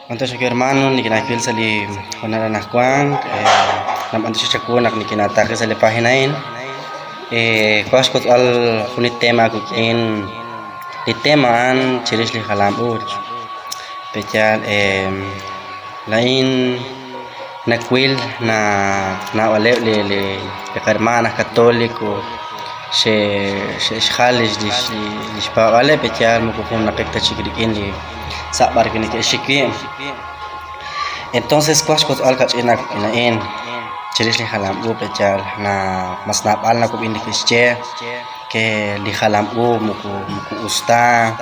B'anyox chawu hermano, nikinawil sa' li hoonal anaqwan, nab'anyox chawu naq nikinaataaqe sa' li página a'in. Wank xwotzb'al jun li tema aawik'in, li tema a'an chirix li jalam-uuch. Pe'yaal laa'in nawil naq naab'aleb' li li qahermano aj católico xe' xe'xjal li xpaab'aaleb' pe'yaal moko junaqik ta chik rik'in li sa' b'ar wi' neke'xik wi'. Entonces kwaj xwotzb'al kach'in aawik'in a'in chirix li jalam u pe'yaal naq mas naab'al nawab'i neke'xye ke li jalam u moko moko us ta,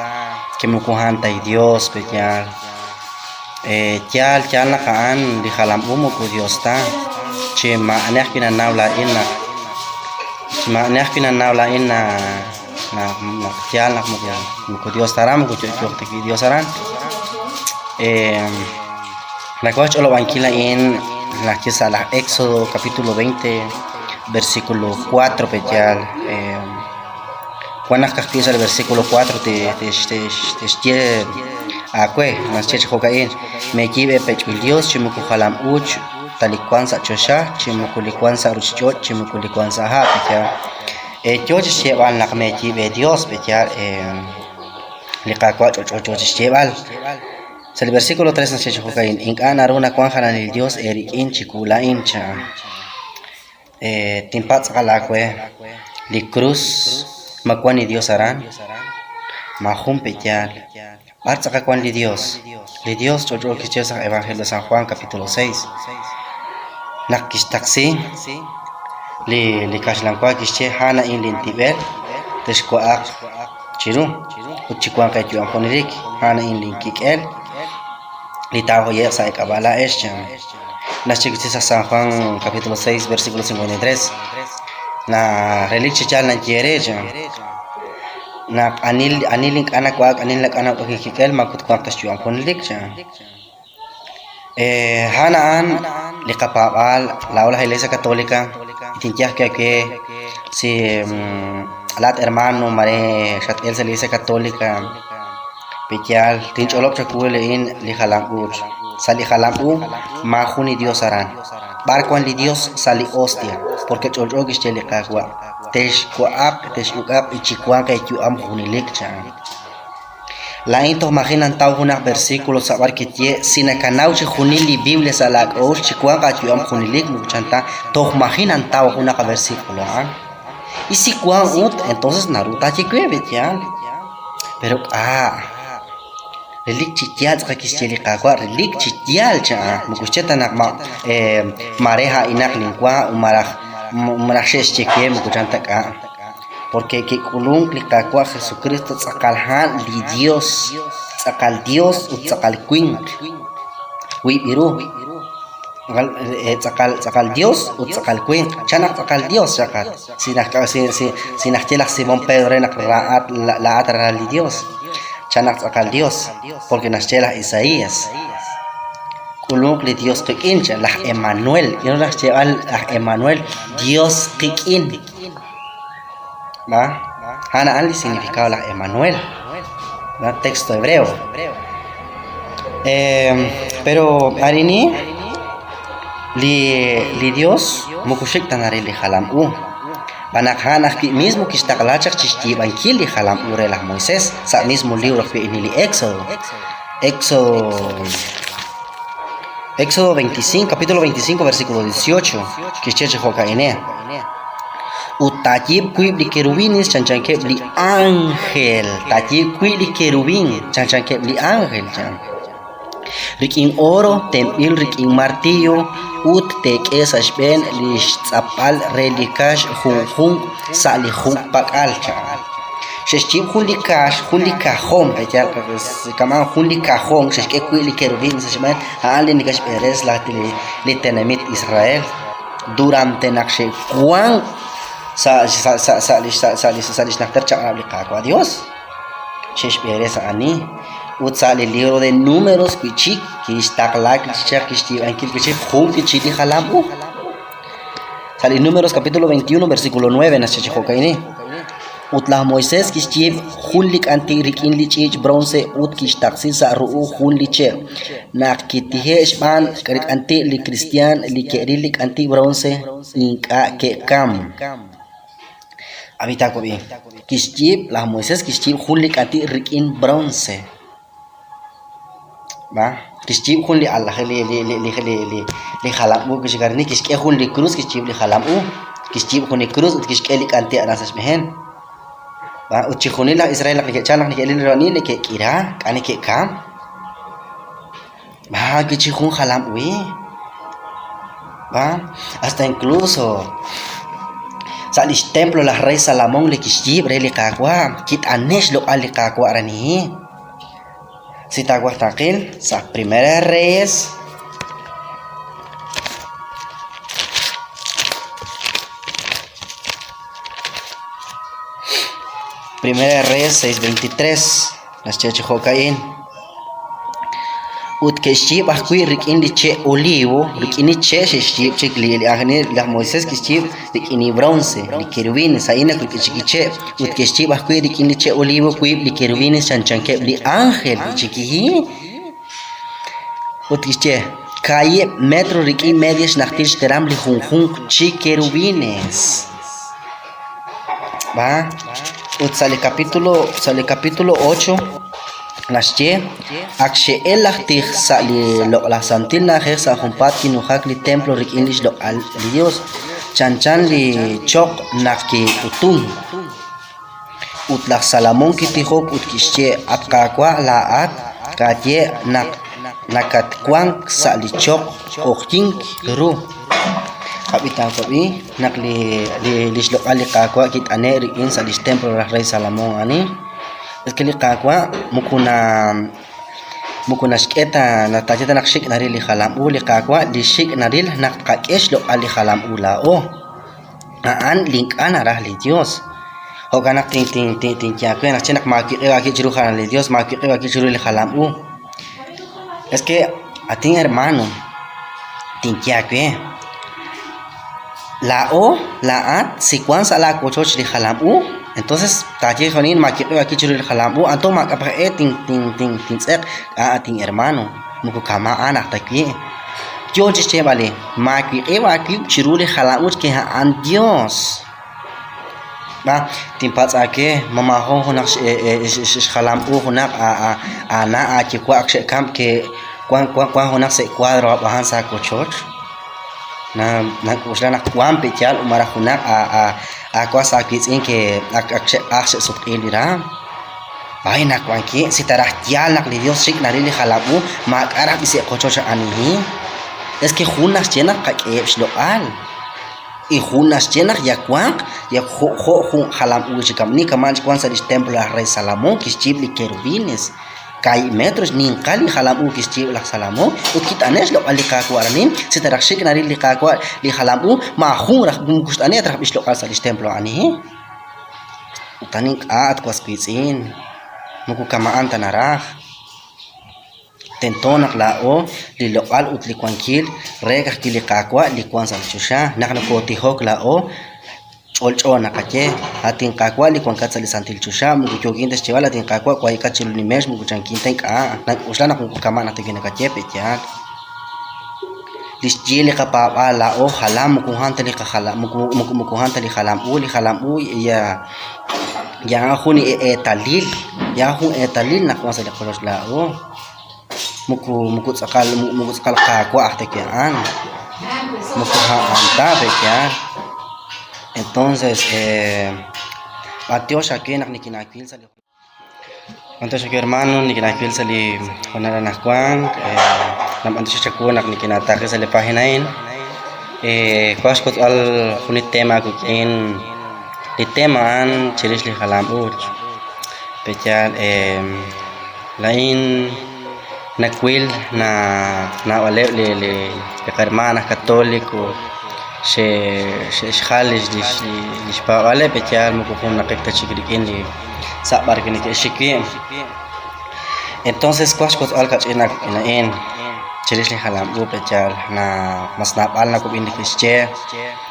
ke moko a'an ta li Dios pe'yaal. Yaal yaal naq a'an li jalam u moko Dios ta, chi maa'ani ajwi' nannaw laa'in naq chi maa'ani ajwi' nannaw laa'in naq naq naq yaal naq moko moko Dios ta aran moko yo'yooq ta wi' Dios aran. Nawaj xch'olob'ankil a'in naxye sa' laj Éxodo capítulo 20 versículo 4 pe'yaal wan naq ka'ajwi' sa' li versículo 4 tixye aawe naxye chi jo'ka'in meeyiib' eepech'b'il Dios chi moko jalam-uuch ta li wank sa' choxa chi moko li wank sa' ruuchich'och' chi moko li wank sa' ha' pe'yaal. Yoo chi xyeeb'al naq meeyiib' eeDios, pe'yaal li Qaawa' ch'olch'o yoo chi xyeeb'al. Sa' li versículo 3 naxye chi jo'ka'in, Ink'a' naru nawank jalanil yos eerik'in chiwu laa'in, chan. Tinpatz' tz'aqal aawe, li krus, ma wank li Yos aran? Maajun pe'yaal. B'ar tz'aqal wank li Yos? Li Yos ch'olch'o kixye sa' Evangelio de San Juan capítulo 6 naq kixtaqsi li li kaxlan wa kixye a'an a'in lintib'el texwa'aq chiru ut chiwanq eeyu'am junelik a'an a'in linkik'el li taahoye'q sa' eek'ab'a' laa'ex chan. Naxye wi' chik sa' San Juan capítulo 6 versículo 53 na relik chi yaal naye eere chan naq anil anil ink'a' nawa'ak anil ink'a' nawuk'ak inkik'el maakut wanq ta xyu'am junelik chan. A'an a'an li qapaab'aal laa'o laj Iglesia Católica tinye ajwi' aawe si laa'at hermano mare xat-el sa' li Iglesia Católica pe'yaal tinch'olob' chawu laa'in li jalam-uuch. Sa' li jalam-u maajun li Dios aran. B'ar wank li Dios? Sa' li hostia, porque ch'olch'o kixye li Qaawa', Texwa'aq, tex'uk'aq ut chiwanq eeyu'am junelik, chan. Laa'in toj maji' nantaw junaq versículo sa' b'ar kiye si nakanaw chixjunil li Biblia sa' laak'a'uxl chiwanq aayu'am junelik moko chan ta toj maji' nantaw junaq versículo a'an. Y si wank ut, entonces naru taaye we, pe'yaal? Pero k'a' relik chi yaal tz'aqal kixye li Qaawa', relik chi yaal chan, moko xye ta naq ma maare a'inaq linwa malaj malaj xe'xye we moko chan ta k'a'. Porque kik'ulunk li Qaawa' Jesucristo tz'aqal a'an li Dios, tz'aqal Dios ut tz'aqal winq. Wiib' ru. Tz'aqal tz'aqal Dios ut tz'aqal winq. Chan naq tz'aqal Dios chaqat? Si naj si si si naxye laj Simón Pedro re naq laa'at laa'at ralal li Dios. Chan naq tz'aqal Dios, porque naxye laj Isaías. K'ulunk li Dios qik'in chan laj Emanuel. K'aru raj xyeeb'al laj Emanuel? Dios qik'in. ¿Va? A'an a'an li significado laj Emanuel. ¿Va? Texto hebreo. Pero arini li li Dios moko xik' ta naril li jalam u. Xb'aan naq a'an ajwi' mismo kixtaqla chaq chi xyiib'ankil li jalam u re laj Moisés sa' mismo libro ajwi' li Éxodo. Éxodo Éxodo 25, capítulo 25, versículo 18, kixye chi jo'ka'ine. Ut taayiib' wiib' li kerubinis chanchankeb' li ánjel. Taayiib' wiib' li kerubín chanchankeb' li ánjel, chan. Rik'in oro tenb'il rik'in martillo ut teek'e sa' xb'een li xtz'apb'al re li kaax junjunq sa' li junpak'al, chan. Xe'xyiib' jun li kaax, jun li kajom, pe'yaal kama'an jun li kajom xe'xk'e wi' li kerubín sa' xb'een, a'an li neke'xb'eres laj li tenamit Israel durante naq xe'wank sa' sa' sa' sa' li sa' sa' li sa' li xnajter chaq'rab' li Qaawa' Dios. Xe'xb'eres ani ut sa' li libro de Números wi' chik kixtaqla chaq kixyiib'ankil wi' chik jun wi' chik li jalam u. Sa' li Números capítulo 21 versículo 9 naxye chi jo'ka'in. Ut laj Moisés kixyiib' jun li k'anti' rik'in li ch'iich' bronce ut kixtaqsi sa' ru'uj jun li che'. Naq kitije'k xb'aan li k'anti', li kristi'aan li ke'ril li k'anti' bronce ink'a' ke'kamk. Ab'i taawab'i, kixyiib' laj Moisés kixyiib' jun li k'anti' rik'in bronce. Va, kixyiib' jun li alaj li li li li li li li jalam u kixgarni kixk'e jun li cruz kixyiib' li jalam u kixyiib' jun li cruz ut kixk'e li k'anti' aran sa' xb'een. Va, ut chixjunil laj Israel naq neke'chal naq neke'ril ru ani neke'k'ira k'a neke'kam. Va, kichi jun jalam uhi. Va, hasta incluso sa' lix templo laj rey Salomón li kixyiib' re li Qaawa' kit'ane' xloq'al li Qaawa' ranihi. Si taawaj taqil sa' Primera de Reyes Primera de Reyes 6:23 naxye chi jo'ka'in. Ut ke'xyiib' ajwi' rik'in li che' olivo, rik'in li che' xe'xyiib' chik li anjel laj Moisés kixyiib' rik'in li bronce, li kerubines, a'in naq rik'in chik li che'. Ut ke'xyiib' ajwi' rik'in li che' olivo wiib' li kerubines chanchankeb' li ánjel chikihi. Ut kixye, kaahib' metro rik'in media xnajtil xteram li junjunq chi kerubines. Va? Ut sa' li capítulo sa' li capítulo 8 naxye ak xe'el laj tij sa' li loq'laj santil na'ajej sa' junpaat kinujak li templo rik'in lix loq'al li Dios chanchan li choq naq kik'utun. Ut laj Salomón kitijok ut kixye, At Qaawa', laa'at kaaye naq nakatwank sa' li choql q'oqyink ru. Ab'i taawab'i naq li li xloq'al li Qaawa' kit'ane'k rik'in sa' li xtemplo laj rey Salomón. Ani? Es que li Qaawa' moko na moko naxk'e ta taaye ta naq xik' naril li jalam u li Qaawa', li xik' naril naq tqak'e xloq'al li jalam u laa'o. A'an li ink'a' naraj li Yos. Jo'kan naq tinye aawe naq che naq maawiq'ib' aawib' chiru jalan li Yos, maawiq'ib' aawib' chiru li jalam u. Es que atin hermano, tinye aawe, laa'o, laa'at, si wank sa' laawochoch li jalam u, entonces taaye jo'nin maawiq'ib' aawib' chiru li jalam u, anto maak'a' aj e tintz'eq, atin hermano, moko kama'an aj ta wi'. Yo chi xyeeb'al li maawiq'ib' aawib' chiru li jalam-uuch ke a'an Dios. Va, tinpatz' aawe, ma maajun junaq xjalam-u junaq aana' aayuwa' ak xe'kamk ke wan wan junaq sa' cuadro ab'ajan sa' aawochoch? Na nak'oxla naq wan pe' yaal malaj junaq aawas aawiitz'in ke ak ak xe'q'aj xe'sutq'iik li raam. Ay, naq wankeb', si ta raj yaal naq li Dios xik' naril li jalam u, maak'a' raj b'i' sa' qochoch anihin. Es que jun naxye naq qak'eheb' xloq'al. Y jun naxye naq yawanq, ya jo' jo' jun jalam u chi kamni kama' chi wank sa' lix templo laj rey Salomón kixyiib' li kerubines. Kaahib' metro xninqal li jalam u kixyiib' laj Salomón ut kit'ane' xloq'al li Qaawa' arin. Si ta raj xik' naril li Qaawa' li jalam u, maajun raj moko xt'ane' ta raj b'i' xloq'al sa' lix templo anihin. Ut ani ink'a', at was wiitz'in, moko kama'an ta naraj. Tento naq laa'o li loq'al ut li wankil re ka'ajwi' li Qaawa' li wank sa' li choxa. Naq nokootijok laa'o, ch'olch'o naqaye, At inQaawa' li wankat sa' li santil choxa, moko yookin ta xyeeb'al, At inQaawa' wankat chiru li meex, moko chankin ta ink'a'. Nak'oxla naq moko kama' ta wi' nakaye, pe'yaal? Li xyi li qapaab'aal laa'o jalan moko a'an ta li qajalam moko moko moko a'an ta li jalam u li jalam u ya ya a'an jun li eetalil ya a'an jun eetalil naq wan sa' li qochoch laa'o moko moko tz'aqal moko tz'aqal qaawa' aj ta wi' a'an moko a'an ta pe'yaal entonces b'antiox aawe naq nikinaawil sa' li B'antiox aawe hermano nikinaawil sa' li hoonal anaqwan nab'antioxi chawu naq nikinaataaqe sa' li página a'in wank xwotzb'al jun li tema wik'in li tema a'an chirix li jalam-uuch pe'yaal laa'in nawil naq naab'aleb' li li li qahermano aj católico xe'xjal li xpaab'aaleb' pe'yaal moko junaqik ta chik rik'in li sa' b'ar wi' neke'xik wi'. Entonces wank xwotzb'al kach'in a'in chirix li jalam u pe'yaal naq mas naab'al nawab'i neke'xye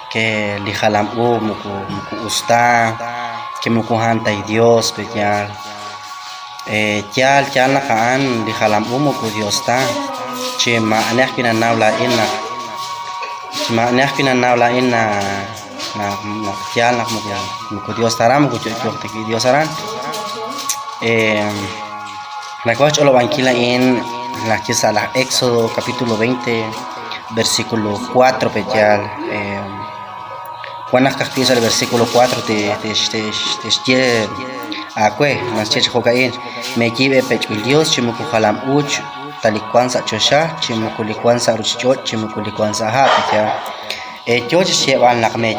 ke li jalam u moko moko us ta. Chi moko a'an ta Dios, pe'yaal? Yaal, yaal naq a'an li jalam u moko Dios ta. Chi maa'ani ajwi' nannaw laa'in naq chi maa'ani ajwi' nannaw laa'in naq naq yaal naq moko moko Dios ta aran, moko yo'yooq ta wi' Dios aran. Nawaj xch'olob'ankil a'in naxye sa' laj Éxodo capítulo 20 versículo 4 pe'yaal? Wan naq ka'ajwi' sa' li versículo 4 tixye aawe, naxye chi jo'ka'in, Meeyiib' eepech'b'il yos chi moko jalam-uuch ta li wank sa' choxa, chi moko li wank sa' ruuchich'och', chi moko li wank sa' ha'. Pe'yaal? Yoo chi xyeeb'al naq meeyiib'.